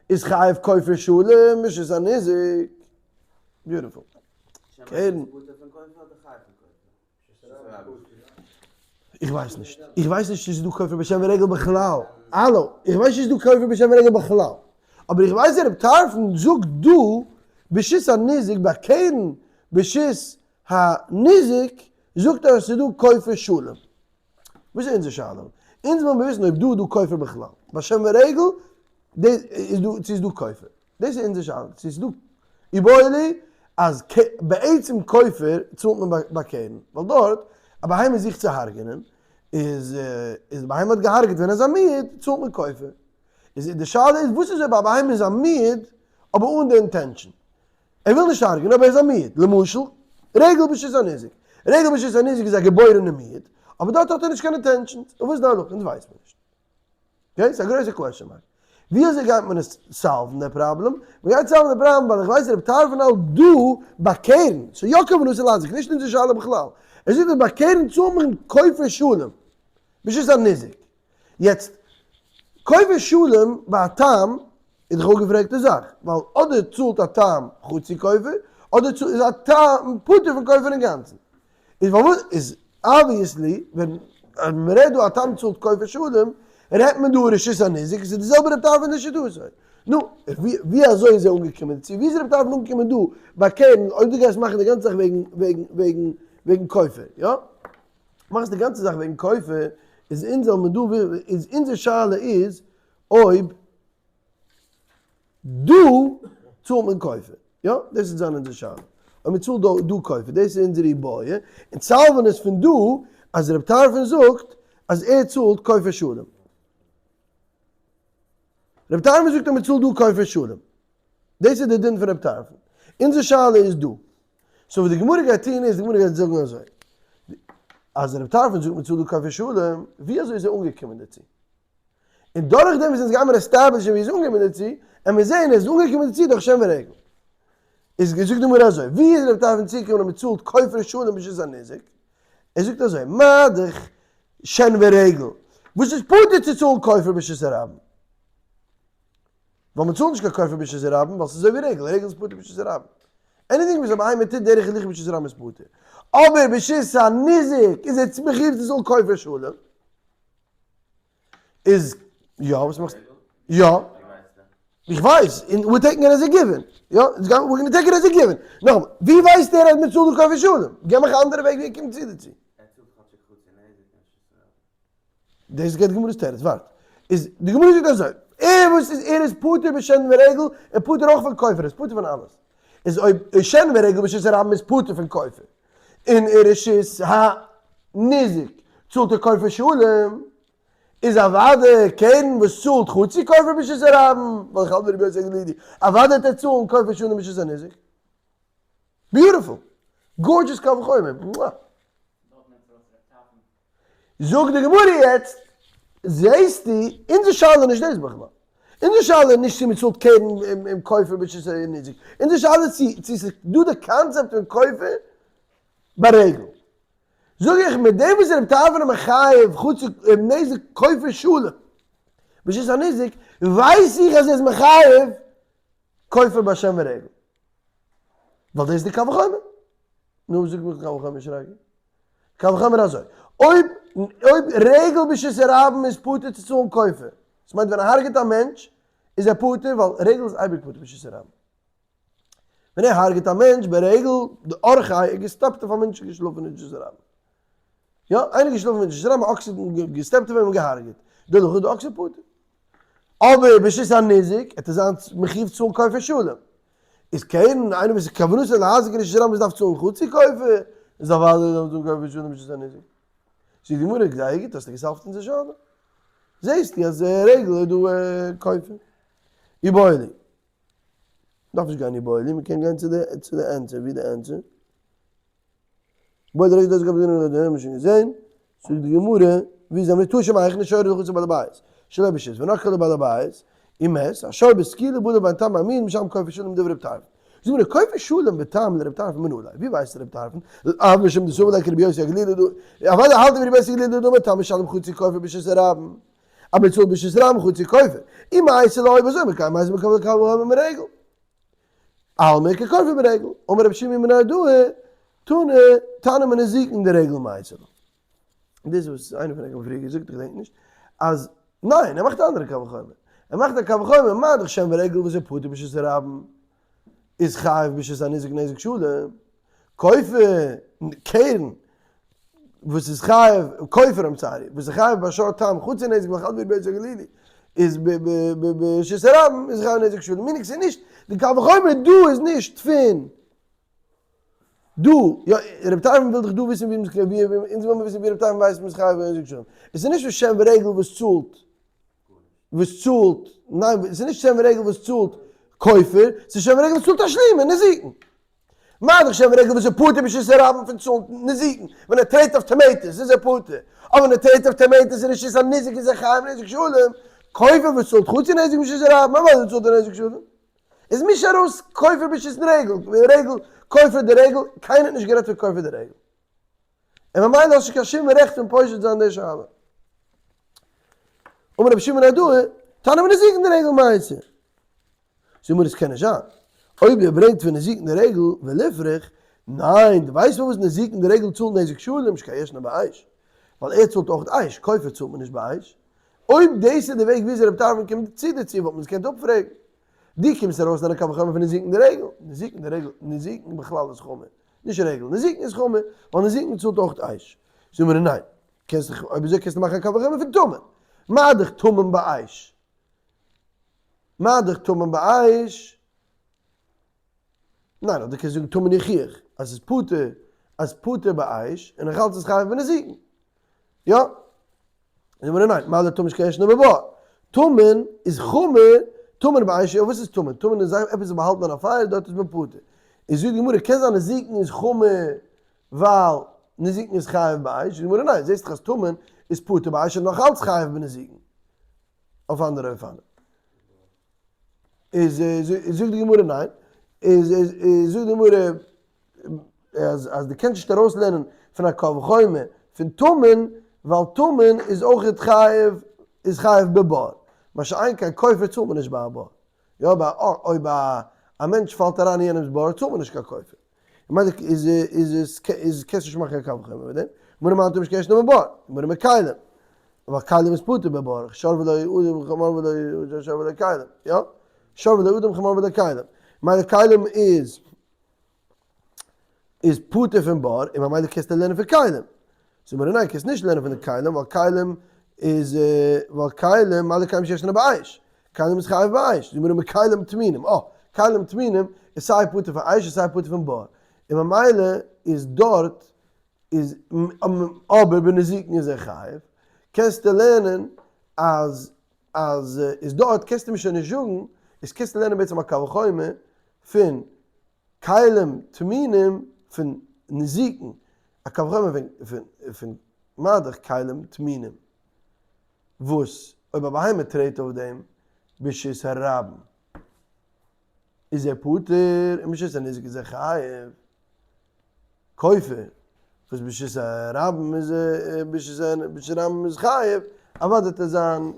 איז חייב כופר שלם רשות הניזק. Beautiful. קרן. איך ווייס נישט. איך ווייס נישט צו ס'איז דא כופר בשן ורגל בכלל. האלא. איך ווייס נישט צו ס'איז דא כופר בשן ורגל בכלל. אבער איך ווייס אז רב טרפון זאגט דא ברשות הניזק ביי קרן ברשות הניזק זאגט ער אז ס'איז דא כופר שלם. וואס איז אונזער שאלה? אונז ווילן מיר וויסן אויב דא איז דא כופר בכלל. ביי שן ורגל איז דא צו איז דא כופר. דאס איז אונזער שאלה. צו איז דא איבעיא להו אז בעצם כופר צאלט מען ביי קרן. ווייל דארט א בהמה זוכט צו הרג'נען איז איז די בהמה האט געהארגעט ווען ער איז א מועד צאלט מען כופר. איז די שאלה איז וואס איז אויב א בהמה איז א מועד אבער אן די intention. ער וויל נישט הרג'נען אבער ער איז א מועד, למשל, רגל ברשות הניזק, רגל ברשות הניזק איז א געבוירענע מועד, אבער דארט האט ער נישט קיין intentions, און וואס איז די הלכה? אונז ווייסט מען נישט. Okay, ס'איז א גרויסע question mark. ווי אזוי גייט מען עס solve ן די פראבלעם? מען גייט solve ן די פראבלעם ווייל איך ווייס רב טרפון האלט דא ביי קרן, ס'איז יא כוונתו להזיק, נישט אונזער שאלה בכלל. ער זאגט אז ביי קרן צאלט מען כופר שלם, ברשות הניזק. יעצט, כופר שלם ביי א תם איז דאך אפגעפרעגטע זאך, ווייל אדער צאלט א תם חצי כופר, אדער איז א תם פטור פון כופר אינגאנצן. איז פארוואס איז obviously ווען מען רעדט דא א תם צאלט כופר שלם, רעדט מען דא רשות הניזק, עס איז די זעלבע רב טרפון לשיטתו. נו, ווי אזוי איז ער אנגעקומען דערצו? ווי איז רב טרפון אנגעקומען דא ביי קרן אויב דו גייסט מאכן די גאנצע זאך וועגן וועגן וועגן וועגן כופר, יא? מאכסט די גאנצע זאך וועגן כופר, איז אונז זאל מען דא איז אונזער שאלה איז אויב דא צאלט מען כופר, יא? דאס איז זיין אונזער שאלה, אויב מען צאלט דא דא כופר, דאס איז אונזער איבעיא, און solve ן עס פון דא אז רב טרפון זאגט אז ער צאלט כופר שלם. רב טרפון זאגט אז מען צאלט דא כופר שלם. דאס איז די דין פון רב טרפון. אונזער שאלה איז דא. So וואס די גמרא גייט טון איז, די גמרא גייט זאגן אזוי. אז רב טרפון זאגט מ'צאלט דא כופר שלם, ווי אזוי איז ער אנגעקומען דערצו? און דורך דעם וואס אונז גיימער establish ן ווי ער איז אנגעקומען דערצו, עמיר זעהן ער איז אנגעקומען דערצו דורך שן ורגל. איז זאגט די גמרא אזוי, ווי איז רב טרפון צוגעקומען אז מ'צאלט כופר שלם ברשות הניזק? ער זאגט אזוי, מה דאך שן ורגל, וואס איז פטור צו צאלן כופר ברשות הרבים? ווייל מ'צאלט נישט קיין כופר ברשות הרבים, ווייל ס'איז אזוי ווי רגל, רגל איז פטור ברשות הרבים. Anything וואס א בהמה טוט דרך הליכה ברשות הרבים איז פטור. אבער ברשות הניזק איז ער מחויב צו צאלן כופר שלם. איז יא וואס מאכסטו? יא. איך ווייס, און we're taking it as a given. יא, we're gonna take it as a given. נאכאמאל, ווי ווייסט ער אז מען צאלט די כופר שלם? געב מיך א אנדערע וועג ווי ער קומט צו דערצו. ער צאלט כאטשיג חצי נזק אין רשות הרבים. דאס גייט די גמרא'ס תירוץ, ווארט. איז די גמרא זאגט אזוי, ער וואס איז ער איז פטור בשן ורגל, ער פטור אויך פון כופר, ער איז פטור פון אלעס. איז אויב שן ורגל ברשות הרבים איז פטור פון כופר, און אין רשות הניזק צאלט ער כופר שלם, איז אוודאי קרן וואס צאלט חצי כופר ברשות הרבים, ווייל איך האלט ווי רבי יוסי הגלילי, אוודאי וועט ער צאלן כופר שלם ברשות הניזק. Beautiful! Gorgeous קל וחומר! מואה! זאגט די גמרא יעצט, זעהסטו, אונזער שאלה איז נישט דאס בכלל. אונזער שאלה איז נישט צו מען צאלט קרן און כופר ברשות הניזק. אונזער שאלה איז צו צו ס'איז דא די קאנצעפט פון כופר ברגל. זאג איך, מיט דעם וואס רבי טרפון איז מחייב חצי נזק כופר שלם ברשות הניזק, ווייס איך אז ער איז מחייב כופר בשן ורגל. ווייל דאס איז די קל וחומר. נו, זאג מיך קל וחומר שרגא. קל וחומר אזוי, אויב אויב רגל ברשות הרבים איז פטור צו צאלן כופר, דאס מיינט ווען ער הרג'עט א מענטש איז ער פטור ווייל רגל איז אייביג פטור ברשות הרבים. ווען ער הרג'עט א מענטש ברגל די אורחי ער געסטעפט אויף א מענטש געשלאפן אין רשות הרבים. יא, איינער געשלאפן אין רשות הרבים, א אקס האט געסטעפט אויף אים און געהרג'עט. דערנאך איז די אקס פטור. אבער ברשות הניזק וועט ער זיין מחיוב צאלן כופר שלם. איז קרן, איינער וואס איז כוונתו להזיק אין רשות הרבים וואס דארף צאלן חצי כופר, איז אוודאי דארף צאלן כופר שלם ברשות הניזק. זאגט די גמרא, זייער גוט האסטו געסאלווט אונזער שאלה. זעסטו אז רגל איז דא כופר. איבעיא להו. מ'דארף נישט גיין איבעיא להו, מ'קען גיין צו די צו די answer, ווי די answer? בוא דרעק דאס גאב די האבן שוין געזען, זאגט די גמרא, ווי זעמיר תא שמע היכן שור דחוץ לבעל הבית, שלא ברשות, ונקחה לבעל הבית, ומת, השור בסקילה בא לבן תם אמין משם כופר שלם דברי רב טרפון. זאגט די גמרא, כופר שלם בתם לרב טרפון מנא ליה, ווי ווייסט רב טרפון? לאו משום דסבר לה כרבי יוסי הגלילי דא, אוודאי האלט ער ווי רבי יוסי הגלילי דאמר תם משלם חצי כופר ברשות הרבים, אבער צאלט ברשות הרבים חצי כופר, אי מייתי לא אויב אזוי מקיים מייתי מקבל קל וחומר מרגל. אלמא ככופר ברגל, אמר רבי שמעון בן נהרדעא, תנא, תנא מנזיקין דרגל מייתי לה. דאס וואס איינער פון ענק האט פריער געזאגט, איך געדענק נישט, אז ניין, ער מאכט א אנדערע קל וחומר. ער מאכט א קל וחומר, מה דאך שן ורגל וואס איז פטור ברשות הרבים, איז חייב ברשות הניזק נזק שלם, כופר, קרן, וואס איז חייב, כופר I'm sorry, וואס איז חייב ביי שור תם חצי נזק וחד בי בית הגלילי, איז ברשות הרבים איז חייב נזק שלם, meaning ס'איז נישט, די קל וחומר דא איז נישט פון דא, יא, רבי טרפון וויל דאך דא וויסן ווי מ'איז, ווי, אונז וויל מיר וויסן ווי רבי טרפון ווייסט מ'איז חייב נזק שלם, עס איז נישט פון שן ורגל וואס צאלט וואס צאלט, ניין, עס איז נישט שן ורגל וואס צאלט כופר, עס איז שן ורגל וואס צאלט תשלומין, נזיקין. מה דאך שן ורגל וואס איז פטור ברשות הרבים פון צאלן נזיקין, ווען ער טרעט אויף tomatoes איז ער פטור, אבער ווען ער טרעט אויף tomatoes אין רשות הניזק איז ער חייב נזק שלם, כופר וואס צאלט חצי נזק ברשות הרבים, אוודאי צאלט ער נזק שלם. איז מיש ארויס כופר ברשות רגל, רגל, כופר דרגל, קיינער האט נישט גערעדט פון כופר דרגל. און ממילא האסט נישט קיין שום רעכט פון פושט זיין די שאלה. אמר רבי שמעון נהרדעא, תנא מנזיקין דרגל מייתי. זאג מיר עס קען נישט זיין. אויב ער ברענגט פון נזיקין דרגל וליפרך, ניין, דו ווייסט פארוואס נזיקין דרגל צאלט נזק שלם שכן ישנו באש? ווייל ער צאלט אויך אש, כופר צאלט מען נישט באש. אויב דאס איז די וועג וויאזוי רבי טרפון קומט צו דערצו וואלט מען עס געקענט אפפרעגן. דו קומסט ארויס אין א קל וחומר פון נזיקין דרגל, נזיקין דרגל, נזיקין בכלל איז חמור, נישט רגל, נזיקין איז חמור, ווייל נזיקין צאלט אויך אש. זאג מיר ניין, קענסט דיך, אויב אזוי קענסטו מאכן א קל וחומר פון טמון. מה דאך טמון באש? מה דאך טמון באש? ניין, אדער קענסט זאגן טמון יוכיח, אז ס'איז פטור, אז פטור באש, און איך האלט ס'איז חייב בנזיקין. יא? זאג מיר ניין, מה דטמון שכן ישנו בבור. טמון איז חמור, טמון באש, יא וואס איז טמון? טמון איז עפעס איז באהאלטן אין א פייער, דארט איז מען פטור. איז זאגט די גמרא, קען זיין נזיקין איז חמור ווייל. נזיקין איז חייב באש, זאגט די גמרא ניין, זעסט דאך אז טמון איז פטור באש און נאך אלץ חייב בנזיקין. אויף אנדערע אופנים. איז זאגט די גמרא ניין, איז זאגט די גמרא אז אז דו קענסט נישט ארויסלערנען פון א קל וחומר פון טמון, ווייל טמון איז אויכעט חייב איז חייב בבור, מה שאין כן כופר צאלט מען נישט ביי א בור. יא ביי א אויב א א מענטש פאלט אריין אין יענעמס בור צאלט מען נישט קיין כופר. ממילא איז איז עס איז קענסט נישט מאכן קיין קל וחומר מיט דעם. גמרא מאן דאמר שכן ישנו בבור, גמרא מכלים. ווייל כלים איז פטור בבור, שור ולא אדם חמור ולא שור ולא כלים, יא? שור ולא אדם חמור ולא כלים. ממילא כלים איז איז פטור פון בור, און ממילא קענסטו לערנען פון כלים. זאגט מיר ניין, קענסט נישט לערנען פון די כלים, ווייל כלים איז, ווייל כלים, מה לכלים שישנו באש? כלים איז חייב באש. זאגט מיר מכלים טמונים, אה, כלים טמונים איז סיי פטור פון אש און סיי פטור פון בור. און ממילא איז דארט איז, אבער בנזיקין איז ער חייב. קענסטו לערנען אז אז איז דארט קענסטו מיר שוין נישט זאגן, איז קענסטו לערנען בעצם א קל וחומר פון כלים טמונים פון נזיקין, א קל וחומר פון פון מה דאך כלים טמונים, וואס אויב א בהמה טרעט אויף דעם ברשות הרבים איז ער פטור און ברשות הניזק איז ער חייב כופר, וואס ברשות הרבים איז ברשות הרבים איז חייב, אוודאי וועט ער זיין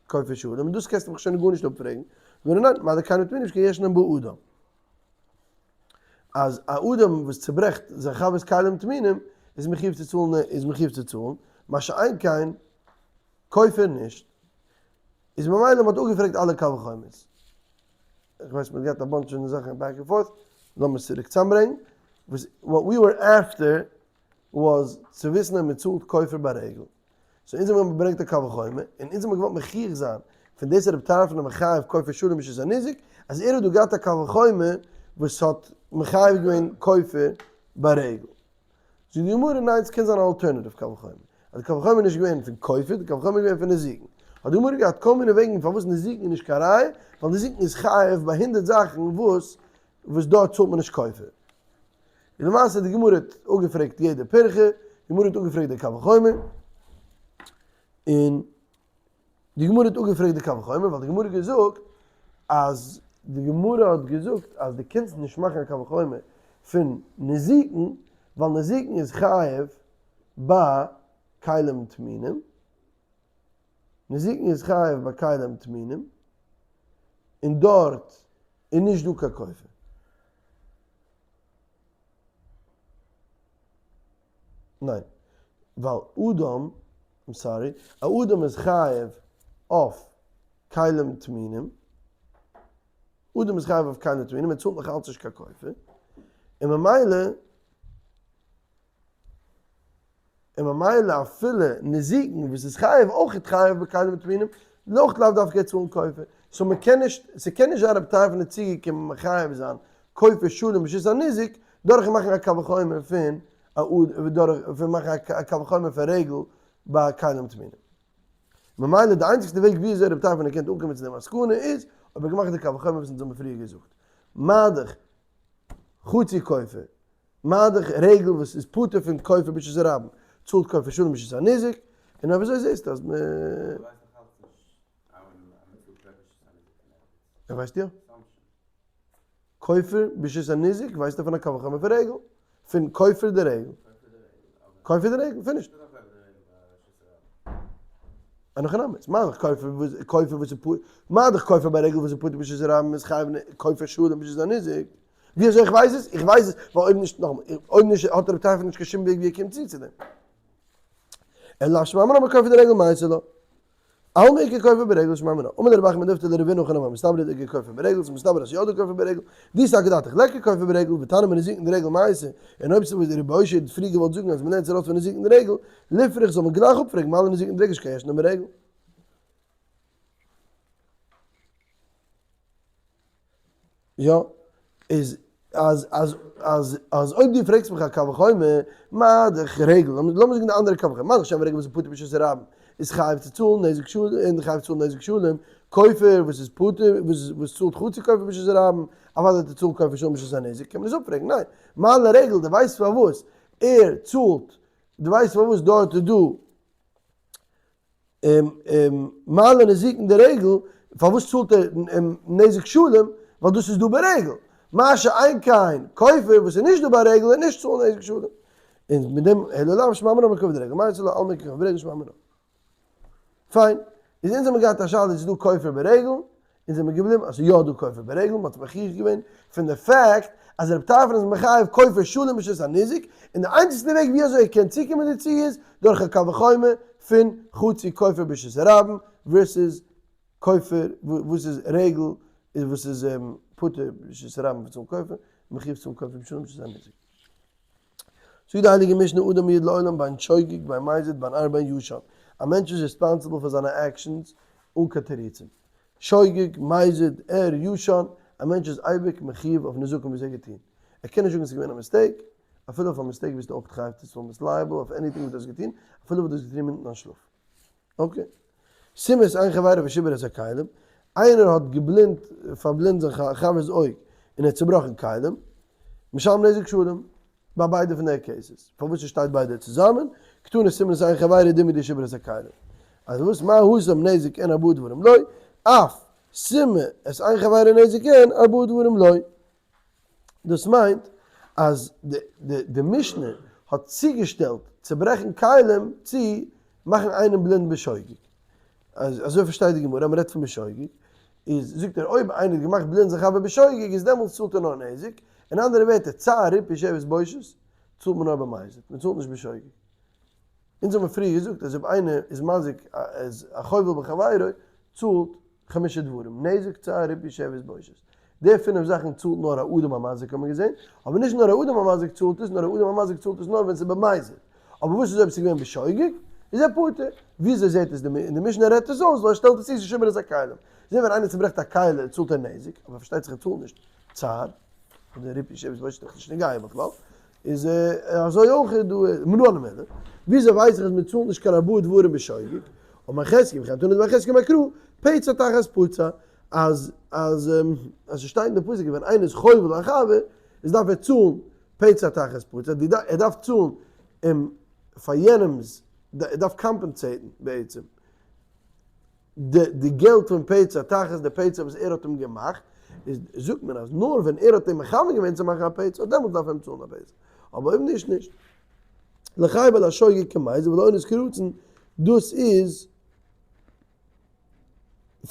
כופר שלם, און דאס קענסטו מיך שוין גארנישט אפפרעגן, נאר ניין, מה דכלים טמונים שכן ישנם באדם. אז א אדם וואס צוברעכט זיין חבר'ס כלים טמונים איז מחיוב צו צאלן איז מחיוב צו צאלן, מה שאין כן כופר נישט. איז ממילא מ'האט אפגעפרעגט אלע קל וחומר'ס. איך ווייס מ'האט געהאט א bunch פון זאכן back and forth, לאמיר עס צוריק צוזאמברענגן. וואס what we were after was צו וויסן אויב מ'צאלט כופר ביי רגל. so אונז האבן געברענגט א קל וחומר, און אונז האבן געוואלט מוכיח זיין פון דאס רב טרפון איז מחייב כופר שלם ברשות הניזק, אז ער האט דא געהאט א קל וחומר וואס האט מחייב געווען כופר ברגל. זאגט די גמרא ניין ס'קען זיין א alternative קל וחומר, אז די קל וחומר איז נישט געווען פון כופר, די קל וחומר איז געווען פון נזיקין. האט די גמרא געהאט כל מיני וועגן פארוואס נזיקין איז נישט קיין ראיה, ווייל נזיקין איז חייב ביי הונדרעט זאכן וואס וואס דארט צאלט מען נישט כופר. און למעשה די גמרא האט אפגעפרעגט יעדע פירכא, די גמרא האט אפגעפרעגט די קל וחומר, און די גמרא האט אפגעפרעגט די קל וחומר, ווייל די גמרא האט געזאגט אז די גמרא האט געזאגט אז דו קענסט נישט מאכן א קל וחומר פון נזיקין, ווייל נזיקין איז חייב ביי כלים טמונים, נזיקין איז חייב ביי כלים טמונים, און דארט איז נישט דא קיין כופר. ניין, ווייל אדם, I'm sorry, א אדם איז חייב אויף כלים טמונים, אדם איז חייב אויף כלים טמונים, ער צאלט נאך אלץ נישט קיין כופר, און ממילא, און ממילא אפילו נזיקין וואס איז חייב אויך חייב בכלים טמונים, אויך לאו דווקא צאלן כופר. so מ'קען נישט, ס'קען נישט זיין רבי טרפון איז צוגעקומען מחייב זיין כופר שלם ברשות הניזק דורכן מאכן א קל וחומר פון א דורך פון מאכן א קל וחומר פון רגל ביי כלים טמונים. ממילא די איינציגסטע וועג ווי אזוי רבי טרפון האט געקענט אנקומען צו די מסקנא איז אויב ער האט געמאכט די קל וחומר וואס אונז האבן פריער געזאגט. מה דאך חצי כופר מה דאך רגל וואס איז פטור פון כופר ברשות הרבים, צאלט כופר שלם ברשות הניזק, און אויב אזוי זעסטו אז מ. ער ווייסט יא. כופר ברשות הניזק ווייסט ער פון א קל וחומר פון רגל, פון כופר די רגל. כופר די רגל, finished. אין הכי נמי, מה דאך כופר וואס כופר וואס איז פטור, מה דאך כופר ביי רגל וואס איז פטור ברשות הרבים איז חייב כופר שלם ברשות הניזק. ווי אזוי איך ווייס עס? איך ווייס עס ווייל אויב נישט, נאכאמאל, אויב נישט האט רבי טרפון נישט קיין שום וועג ווי ער קומט צו צו דעם. אלא שמע מינה מכופר דרגל מייתי לה. אלמא איכא כופר ברגל שמע מינה. אמר לרב אחא מדיפתי לרבינא הכי נמי מסתברא דאיכא כופר ברגל, ס'איז מסתבר אז ס'איז יא דא כופר ברגל. דאי סלקא דעתך ליכא כופר ברגל, ותנא מנזיקין דרגל מייתי. און אויב ס'איז וואס רבי אושעיא האט פריער געוואלט זאגן אז מ'לערנט עס ארויס פון נזיקין דרגל, ליפרך זאל מען גלייך אפפרעגן מה לנזיקין דרגל שכן ישנו ברגל. יא, איז אז אז אז אז אויב דו פרעגסט מיך א קל וחומר, מה דאך רגל, לאמיר זאגן די אנדערע קל וחומר, מה דאך שן ורגל וואס איז פטור ברשות הרבים, איז חייב צו צאלן נזק שלם, און חייב צאלן נזק שלם, כופר וואס איז פטור, וואס וואס צאלט חצי כופר ברשות הרבים, אוודאי האט ער צאלן כופר שלם ברשות הנזק, קען מען עס אפפרעגן, ניין, מה לרגל, דו ווייסט פארוואס? ער צאלט, דו ווייסט פארוואס דארט איז דא מעלה נזיקין דרגל, פארוואס צאלט ער נזק שלם, ווייל דאס איז דא ברגל, מה שאין כן כופר וואס איז נישט דא ביי רגל איז נישט צאלן נזק שלם, און מיט דעם אלא לאו שמע מינה בכופר דרגל, מאי אצלו אלמא ככופר ברגל שמע מינה. פיין, איז אונז האמיר געהאט א שאלה איז דא כופר ברגל, אונז זעמיר געבליבן אז ס'איז יא דא כופר ברגל, מ'האט מוכיח געווען פון די fact אז רב טרפון איז מחייב כופר שלם ברשות הניזק, און די איינציגסטע וועג ווי אזוי ער קען צוקומען דערצו איז דורך א קל וחומר פון חצי כופר ברשות הרבים versus כופר וואס איז רגל איז וואס איז פטור ברשות הרבים פון צאלן כופר, מחויב צאלן כופר שלם ברשות הניזק. זאגט די הייליגע משנה אדם מועד לעולם בין שוגג בין מזיד בין ער בין ישן, א מענטש איז responsible פאר זיינע actions אן קיין תירוצים, שוגג, מזיד, ער, ישן, א מענטש איז אייביג מחיוב אויף נזקים וואס ער האט געטון, ער קען נישט זאגן עס איז געווען א mistake, אפילו אויף א mistake ביסטו אויך חייב צו צאלן ביסט liable אויף anything וואס דו האסט געטון, אפילו וואס דו האסט געטון אינמיטן דיין שלאף. okay. סימא את עין חבירו ושיבר את הכלים, איינער האט געבלינדט, פארבלינדט זיין חבר'ס אויג און ער האט צובראכן כלים, משלם נזק שלם, ביי ביידע פון די cases, פארוואס עס שטייט ביידע צוזאמען, קתני סימא את עין חבירו דומיא דשיבר את הכלים. אז וואס מה התם נזק אין ארבעה דברים לא, אף סימא את עין חבירו נזק אין ארבעה דברים לא. דאס מיינט אז די משנה האט צוגעשטעלט צוברעכן כלים צו מאכן איינעם בלינד בשוגג. אזוי פארשטייט די גמרא, אז מ'רעדט פון בשוגג, איז זאגט ער אויב איינער האט געמאכט בלינד זיין חבר בשוגג איז דעמאלטס צאלט ער נאר נזק, אין אנדערע ווערטער צער ריפוי שבת בושת צאלט מען נאר במזיד, מען צאלט נישט בשוגג. אונז האבן פריער געזאגט אז אויב איינער איז מזיק א חובל בחבירו צאלט חמשה דברים, נזק, צער, ריפוי, שבת, בושת. די פינף זאכן צאלט נאר א אדם המזיק האט מען געזען, אבער נישט נאר א אדם המזיק צאלט עס, נאר א אדם המזיק צאלט עס נאר ווען ס'איז במזיד. אבער וואס איז אויב ס'איז געווען בשוגג? איז ער פטור. וויאזוי זעט עס די די משנה רעדט עס אויס ווייל ער שטעלט עס צו ס'איז שבר את הכלים. זען ווען איינער צוברעכט א כלי צאלט ער נזק, אבער פארשטייט זיך ער צאלט נישט צער, אדער ריפוי שבת בושת איז דאך נישט נוגע בכלל. איז אזוי אויך איז דא מנא הני מילי, וויאזוי ווייס איך אז מען צאלט נישט קיין ארבעה דברים בשוגג, אמר חזקיה וכן תנא דבי חזקיה אמר קרא, פצע תחת פצע, אז אז אז ס'שטייט אין די פסוק ווען איינער איז חובל א חבר, איז דארף ער צאלן פצע תחת פצע, ער דארף צאלן אים פאר יענעמ'ס, ער דארף compensate ן בעצם. די געלט פון פצע תחת די פצע וואס ער האט אים געמאכט, איז זאגט מען אז נאר ווען ער האט אים מכוון געווען צו מאכן א פצע, דעמאלטס דארף ער אים צאלן א פצע, אבער אויב נישט נישט. לחייב על השוגג כמזיד ולאונס כרצון, דאס איז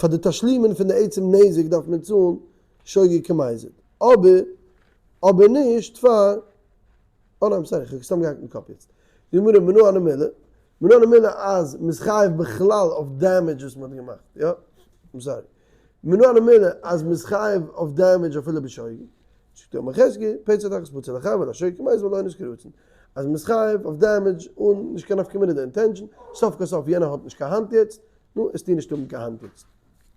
פאר די תשלומין פון די עצם נזק דארף מען צאלן שוגג כמזיד, אבער אבער נישט פאר אה ניין sorry, כ'האב סתם געהאקט אין קאפ יעצט. די גמרא מנא הני מילי, מנא הני מילי אז מ'איז חייב בכלל אויף damage וואס מ'האט געמאכט, יא? I'm sorry. מנא הני מילי אז מ'איז חייב אויף damage אפילו בשוגג. זאגט אמר חזקיה, פצע תחת פצע לחייב על השוגג כמזיד ועל האונס כרצון. אז מ'איז חייב אויף damage אן נישט קיין נפקא מינה די intention, סוף כל סוף יענער האט נישט קיין האנט יעצט, נו, עסטו נישט האבן קיין האנט יעצט.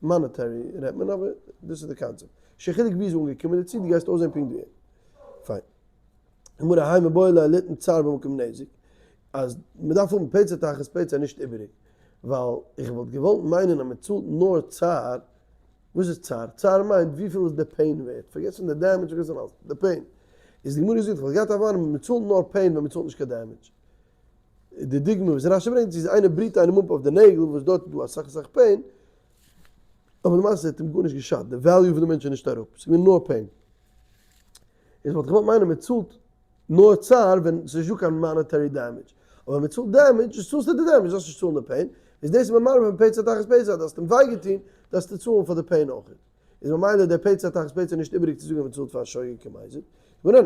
monetary רעדט מען אבער דאס איז די קאנצעפט. נישט קיין חילוק ווי איז אנגעקומען דערצו, דו גייסט אויסזען פונקט ווי אים. פיין. גמרא האי מיבעי ליה ליתן צער במקום נזק, אז מען דארף האבן פצע תחת פצע נישט איבעריג, ווייל איך וואלט געוואלט מיינען אז מען צאלט נאר צער, וואס איז צער? צער מיינט וויפיל איז די pain ווערט, פארגעס פון די damage פארגעס פון אלעס, די pain. איז די גמרא זאגט איך וואלט געהאט א הבנה מען צאלט נאר pain ווען מען צאלט נישט קיין damage. די דוגמא וואס רשי ברענגט איז איינער בריט איינעם אפ אויף די נעגל וואס דארט איז דא אסאך אסאך pain, אבער למעשה האט אים גארנישט געשאדט, די value פון די מענטש איז נישט אראפ, ס'איז געווען נאר pain. איז וואלט איך געוואלט מיינען מען צאלט נאר צער ווען ס'איז נישטא קיין monetary damage, אבער ווען מען צאלט damage צאלסטו די damage, דארפסט נישט צאלן די pain, איז דאס איז מען מרבה פון פצע תחת פצע, אז דו האסט אים וויי געטון דארפסטו צאלן פאר די pain אויך, איז ממילא דער פצע תחת פצע נישט איבעריג צו זאגן אז מען צאלט פאר א שוגג כמזיד, ווארען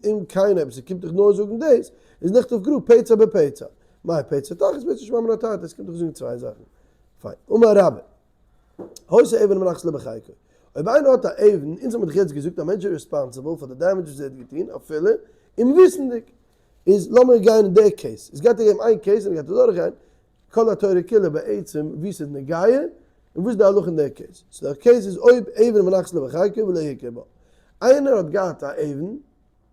אם כן אויב ס'קומט דיך נאר זאגן דאס, איז נכתוב קרא פצע בפצע, מאי פצע תחת פצע שמע מינה תרתי, עס קומט דיך זאגן צוויי זאכן, פיין, אמר רבה. היתה אבן מונחת לו בחיקו. אויב איינער האט א אבן, אונז האמיר דאך יעצט געזאגט א מענטש איז responsible פאר די damage וואס ער האט געטון אפילו אומוויסנדיג. איז לאמיר גיין אין די case. עס גייט ער געבן איין case און ער גייט אדורכגיין כל התורה כולה בעצם ווי ס'איז נוגע און וואס איז די הלכה אין די case. so די case איז אויב אבן מונחת לו בחיקו ולא הכיר בה. איינער האט געהאט א אבן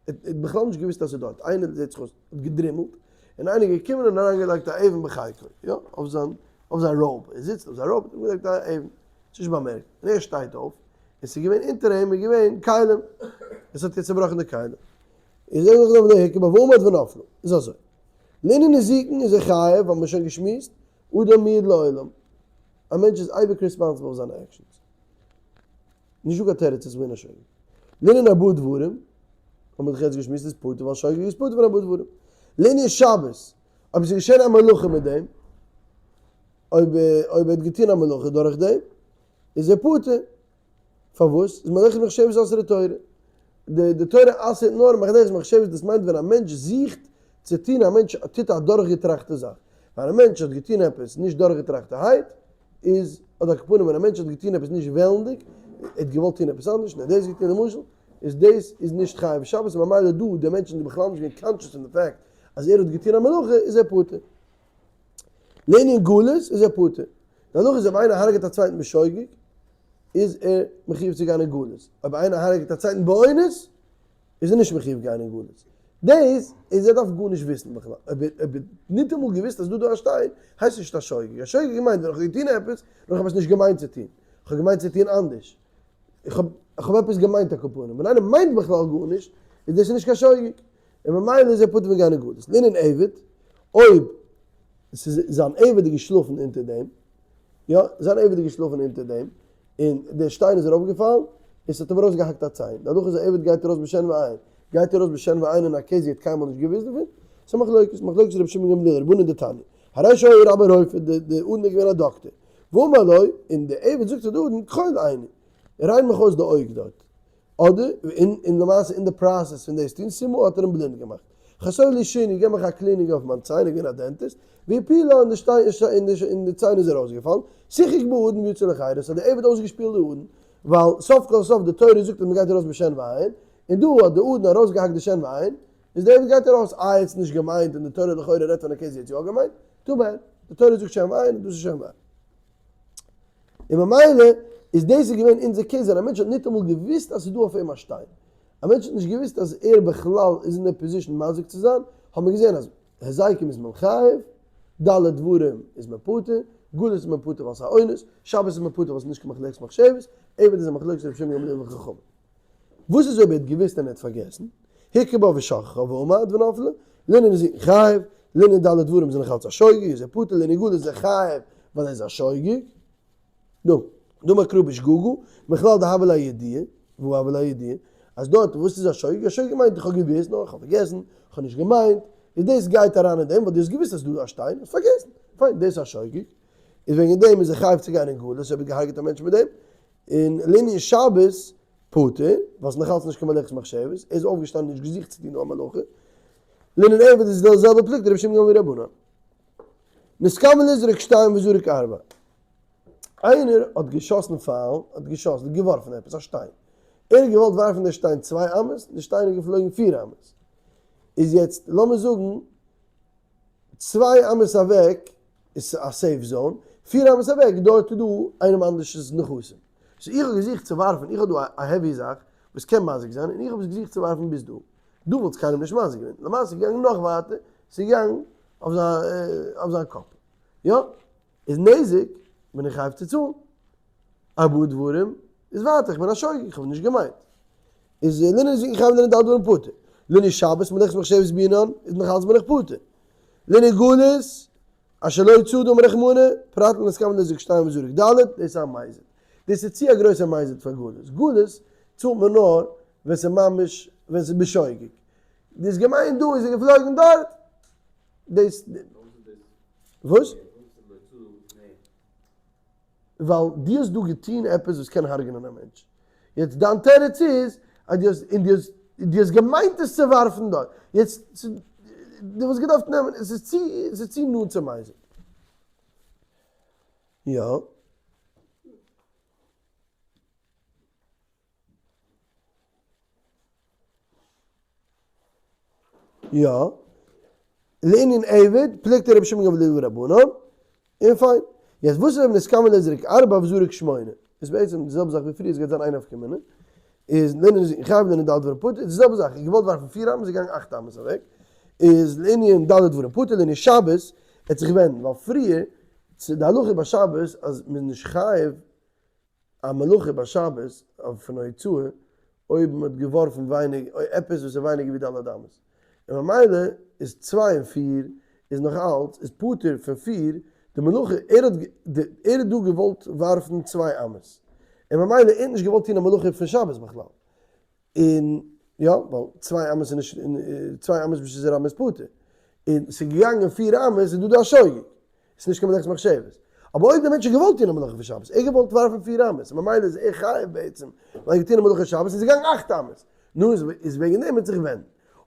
ער האט בכלל נישט געוואוסט אז ס'איז דארט, איינער זעט זיך אויס האט געדרימלט, און איינער איז געקומען און אריינגעלייגט א אבן בחיקו, יא, אויף זיין, אויף זיין robe, ער זיצט אויף זיין robe, האט אים געלייגט א אבן, נישט באמערקט, און ער שטייט אויף, און ס'איז געווען אונטער אים איז געווען כלים, עס האט יעצט צעבראכן די כלים. איז ער זיך דאך דער הכה בה ועמד ונפלה. איז אזוי. לענין נזיקין איז ער חייב, האבן מיר שוין געשמועסט, אדם מועד לעולם. א מענטש איז אייביג responsible אויף זיינע actions. נישט דא קיין תירוץ אז ס'געווען א שוגג. לענין ארבעה דברים, האבן מיר דאך יעצט געשמועסט איז פטור ווייל שוגג איז פטור פון ארבעה דברים. לענין שבת, אויב ס'איז געשען א מלאכה מיט דעם, אויב אויב ער האט געטון א מלאכה דורך דעם, איז ער פטור. פארוואס? איז מלאכת מחשבת אסרה תורה. די די תורה אסר'ט נאר מלאכת מחשבת, דאס מיינט ווען א מענטש זוכט צו טון, א מענטש טוט א דורכגעטראכטע זאך. ווען א מענטש האט געטון עפעס נישט דורכגעטראכטערהייט, איז, אדער על כל פנים ווען א מענטש האט געטון עפעס נישט וועלנדיג, ער האט געוואלט טון עפעס אנדערש און ער האט דאס געטון למשל, איז דאס איז נישט חייב שבת, און ממילא דא די מענטש איז בכלל נישט געווען conscious פון די fact אז ער האט געטון א מלאכה, איז ער פטור. לענין גלות איז ער פטור. די הלכה איז אויב איינער הרג'עט א צווייטן בשוגג איז ער מחיוב צו גיין אין גלות, אויב איינער הרג'עט א צווייטן באונס איז ער נישט מחיוב גיין אין גלות. דאס איז ער דארף גארנישט וויסן בכלל, אויב ער האט ניטאמאל געוויסט אז דא דא א שטיין הייסט נישט א שוגג, א שוגג מיינט ווען איך האב געטון עפעס נאר איך האב עס נישט געמיינט צו טון, איך האב געמיינט צו טון אנדערש, איך האב איך האב עפעס געמיינט על כל פנים, ווען איינער מיינט בכלל גארנישט איז דאס נישט קיין שוגג. און ממילא איז ער פטור פון גיין אין גלות. לענין עבד, אויב ס'איז זיין עבד איז געשלאפן אונטער דעם, יא, זיין עבד איז געשלאפן אונטער דעם, און דער שטיין איז ארויפגעפאלן, און ס'האט אים ארויסגעהאקט א ציין. די הלכה איז א עבד גייט ארויס בשן ועין. גייט ער ארויס בשן ועין אין א case ווי ער האט קיינמאל נישט געוואוסט דערפון? ס'איז א מחלוקת, מחלוקת רבי שמעון גמליאל, רבנן דתניא. הרי שהיה רבו רופא, די אדון איז געווען א דאקטער. ואמר לו, און דער עבד זאגט צו די אדון, כחול עיני, ריין מיך אויס די אויג דארט. אדער און למעשה אין די process פון דאס טון סימא האט ער אים בלינד געמאכט. חסר לי שיני, געב מיך א cleaning אויף מיין ציין, איך בין א dentist, והפילה און די שטיין און די ציין איז ארויסגעפאלן, שיחק באדון ויצא לחירות, האט די עבד אויסגעשפילט די אדון, ווייל סוף כל סוף די תורה זאגט אז מען גייט ארויס בשן ועין, און דא האט די אדון ארויסגעהאקט די שן ועין, איז די עבד גייט ארויס, איי ער האט עס נישט געמיינט און די תורה לכאורה רעדט פון א case ווי ער האט יא געמיינט, too bad, די תורה זאגט שן ועין און דאס איז שן ועין. און ממילא איז דאס איז געווען אונזער case ווען א מענטש האט ניטאמאל געוואוסט אז ס'איז דא אויף אים א שטיין, א מענטש האט נישט געוואוסט אז ער בכלל איז אין די position מזיק צו זיין, האבן מיר געזען אז היזקים איז מען חייב, ד' דברים איז מען פטור, גלות איז מען פטור ווייל ס'איז א אונס, שבת איז מען פטור ווייל ס'איז נישט קיין מחלוקת מחשבת, עבד איז א מחלוקת רבי שמעון גמליאל וחכמים. וואס איז אויב ער האט געוואוסט און ער האט פארגעסן? הכה בה ושכחה ועמד ונפלה, לענין נזיקין חייב, לענין ד' דברים איז נאך אלץ א שוגג, איז ער פטור, לענין גלות איז ער חייב ווייל ער איז א שוגג. נו, דאמר קרא בשגגה, מכלל דהוה ליה ידיעה, והא הוה ליה ידיעה, אז דארט וואס איז א שוגג? א שוגג מיינט איך האב געוואוסט נאר איך האב פארגעסן, איך האב נישט געמיינט, איז דאס גייט אריין אין דעם ווייל דו האסט געוואוסט אז ס'איז דא א שטיין, האסט פארגעסן, פיין דאס איז א שוגג, איז וועגן דעם איז ער חייב צו גיין אין גלות אויב ער האט געהארגעט א מענטש מיט דעם, און לענין שבת פטור, ווייל ס'איז נאכאלץ נישט קיין מלאכת מחשבת, ער איז אויפגעשטאנען נישט געזוכט צו טון דא א מלאכה. לענין עבד איז די זעלבע פלוגתא רבי שמעון גמליאל ורבנן. נתכוון לזרוק שתיים וזרק ארבע. איינער האט געשאסן פיילן, האט געשאסן, געווארפן עפעס, א שטיין. ער האט געוואלט ווארפן די שטיין צוויי אמות, די שטיין איז געפלויגן פיר אמות. איז יעצט לאמיר זאגן צוויי אמות אוועק איז א safe zone, פיר אמות אוועק דארט איז דא איינעם אנדערש'ס נכסים. so איך האב געזוכט צו ווארפן, איך האב דא א heavy זאך וואס קען מזיק זיין, און איך האב עס געזוכט צו ווארפן ביז דא. דא וואלט עס קיינעם נישט מזיק געווען. למעשה איז געגאנגען נאך ווייטער, ס'איז געגאנגען אויף זיין אויף זיין קאפ. יא, איז נזק, בין איך חייב צו צאלן. ארבעה דברים איז ווייטער, איך בין א שוגג, איך האב נישט געמיינט. איז לענין נזיקין חייב לענין ד' דברים פטור. לענין שבת מלאכת מחשבת בעינן איז נאך אלץ בין איך פטור. לענין גלות אשר לא צדה אמר רחמנא, פרט לנתכוון לזרוק שתיים וזרק ד', דאס איז א מזיד. דאס איז צו א גרויסע מזיד פאר גלות. גלות צאלט מען נאר ווען ס'איז ממש ווען ס'איז בשוגג. דאס געמיינט דא איז ער געפלויגן דארט. דאס. וואס? ווייל דו האסט דא געטון עפעס וואס קען הרג'נען א מענטש. יעצט דיין תירוץ איז אז דו האסט, און דו האסט, דו האסט געמיינט עס צו ווארפן דארט. יעצט, דו וואלסט געדארפט נעמען, עס איז צו, עס איז צו נאנט צום מזיד. יא. יא. לענין עבד, פלוגתא רבי שמעון גמליאל ורבנן, און פיין. יעצט וואס איז אויב נתכוון לזרוק ארבע וזרק שמונה? איז בעצם די זעלבע זאך ווי פריער, עס גייט זיין איין נפקא מינה. איז לענין איז חייב לענין ד' דברים פטור, איז די זעלבע זאך, איך געוואלט ווארפן פיר אמות, איז געגאנגען אכט אמות אוועק. איז לענין ד' דברים פטור, לענין שבת, ער האט זיך געווענדט, ווייל פריער, צו די הלכה ביי שבת אז מען איז נישט חייב א מלאכה ביי שבת פון הוצאה. אויב מען האט געווארפן ווייניג, עפעס וואס איז ווייניגער ווי ד' אמות. און ממילא איז צוויי און פיר איז נאך אלץ איז פטור פון פיר, די מלאכה, ער האט ער האט דא געוואלט ווארפן צוויי אמות, און ממילא ער האט נישט געוואלט טון א מלאכה פון שבת בכלל, און יא, ווייל צוויי אמות איז נישט, צוויי אמות ברשות הרבים איז פטור, און ס'איז געגאנגען פיר אמות איז דא דא א שוגג, ס'איז נישט קיין מלאכת מחשבת. אבער אויב דער מענטש האט געוואלט טון א מלאכה פון שבת, ער האט געוואלט ווארפן פיר אמות, און ממילא איז ער חייב בעצם, ווייל ער האט געטון א מלאכה שבת, און ס'איז געגאנגען אכט אמות. נו, איז וועגן דעם וועט זיך ווענדן.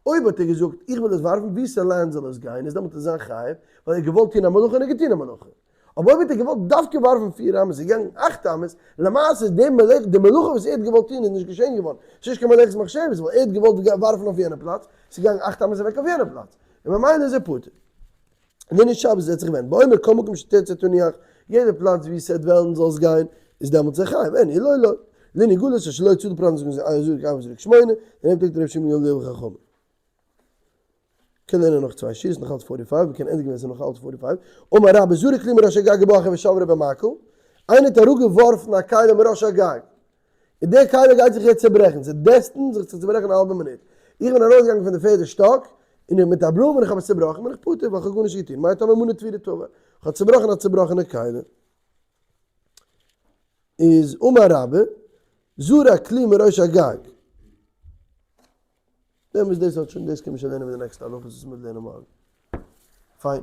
אויב האט ער געזאגט, איך וויל עס ווארפן, וואו ס'ליינט זאל עס גיין, איז דעמאלט איז זיין חייב, ווייל ער האט געוואלט טון א מלאכה און ער האט געטון א מלאכה. אבער אויב האט ער געוואלט דווקא ווארפן פיר אמות, איז געגאנגען אכט אמות, למעשה איז די מלאכה, די מלאכה וואס ער האט געוואלט טון איז נישט געשען געווארן. ס'איז נישט קיין מלאכת מחשבת, ווייל ער האט געוואלט ווארפן אויף יענע פלאץ, ס'איז געגאנגען אכט אמות אוועק אויף יענע פלאץ. און ממילא איז ער פטור. און נישט שבת זעט זיך ווען באומר כל מקום שתרצה תניח, יעדע פלאץ ווי ס'עט וועלן זאלסט גיין, איז דעמאלטס זיך חייב, אין אילו לא, לעני גלות אשר לא יצאו לפרנס גוז א זורק אב זורק שמונה, דערנעם טראגט רבי שמעון גמליאל וחכמים. קען לערנען נאך צוויי שורות נאך אלץ forty five, מ'קען ענדיגן ווען ס'איז נאך אלץ forty five, אמר רבה זרק לי מראש הגג ובא אחר ושברו במקל, איינער האט אראפגעווארפן א כלי מראש הגג, און די כלי גייט זיך יעצט צוברעכן, ס'איז destined זיך צו צוברעכן א האלבע מינוט. איך בין ארויסגעגאנגען פון די פערדע שטאק, און איך מיט א broom און איך האב עס צובראכן, בין איך פטור ווייל איך האב גארנישט געטון, מאי טעמא מנא תבירה טבא, איך האב צובראכן א צובראכענע כלי. איז אמר רבה, זרק כלי מראש הגג. דעם איז דאס האט שוין, דאס קען מען שוין לערנען מיט די נעקסטע הלכות וואס מ'וועט לערנען מארגן. פיין.